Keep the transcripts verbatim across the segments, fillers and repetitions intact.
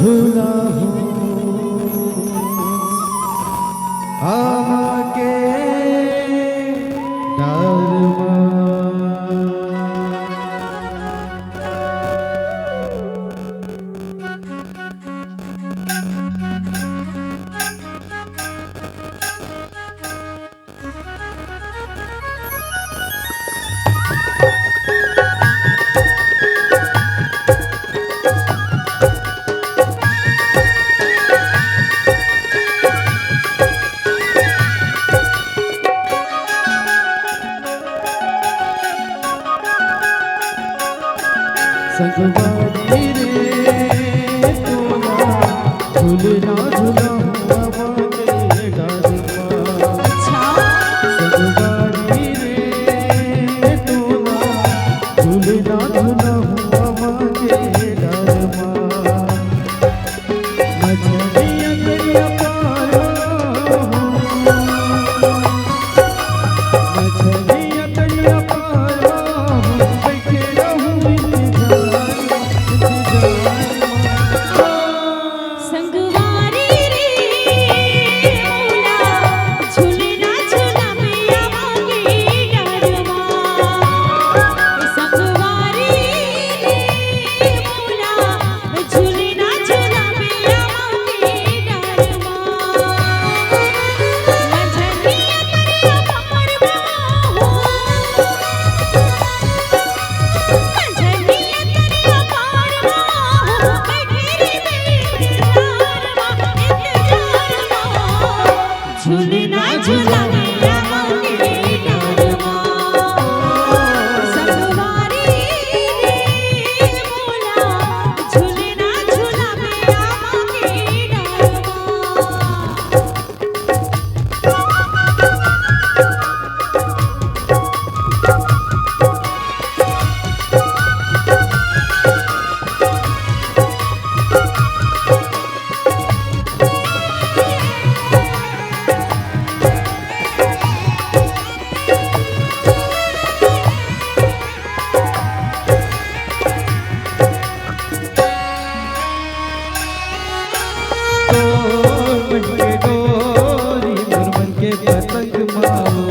झुलाहूँ आमा के डार मा। संगवारी रे तोला झुलना झुलाहूँ आमा के डार मा। अच्छा। संगवारी रे तोला झुलना झुलाहूँ आमा के डार मा। मझरिया दरिया पार हो, मझरिया दरिया पार हो, बइठे रहूँ इंतजार, इंतजार। संगवारी रे मोला, झुलना झुलाबे आमा के डार मा। संगवारी रे मोला, झुलना झुलाबे आमा के डार मा। मझरिया दरिया पार हो, मझरिया दरिया पार हो, बइठे रहिबे इंतजार मा, इंतजार मा। झुलना झुलाबे आमा के डार मा। संगवारी रे मोला, झुलना झुलाबे आमा के डार मा। तोर मन के डोरी, मोर मन के पतंग मा वो,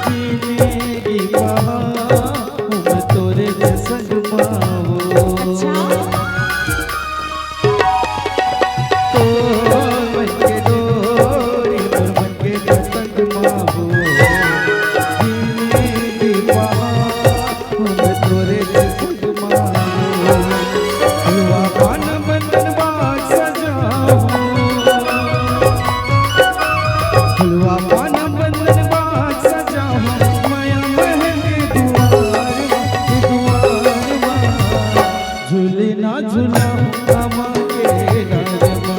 जिनगी बहाऊँ मैं तोरे संग मा वो। अच्छा। तोर मन के डोरी, मोर मन के पतंग मा वो, जिनगी बहाऊँ मैं तोरे संग मा वो। हलवा पान बंधन बाग सजाहूँ, हलवा पान बंधन बाग सजाहूँ, मया महल के दुआर मा, के दुआर मा। झुलना झुलाहूँ आमा के डार मा।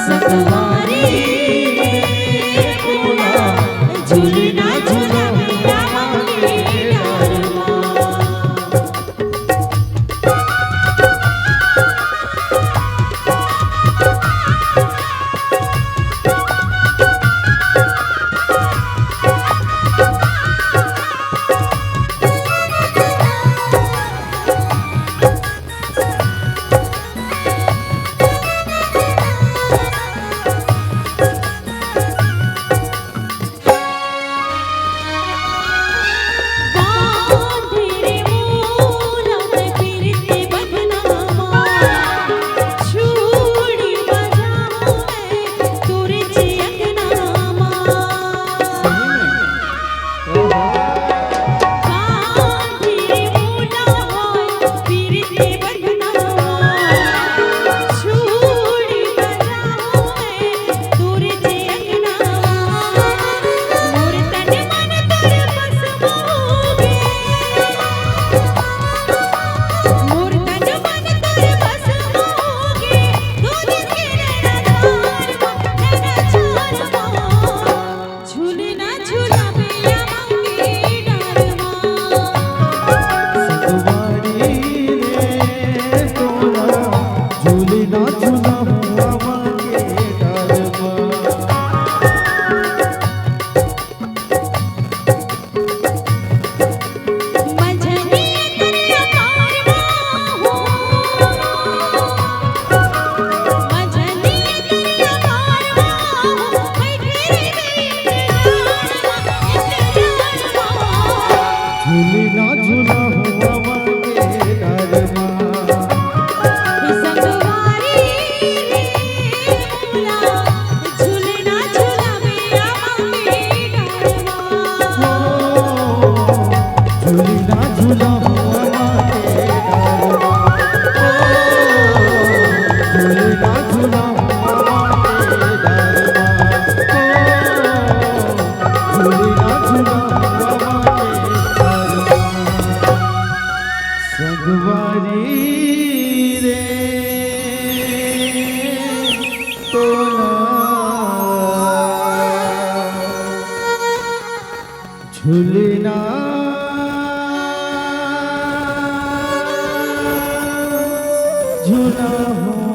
संगवारी रे मोला, झुलना झुलाहूँ आमा के डार मा। दुवारी रे तोला झुलना झुला हो।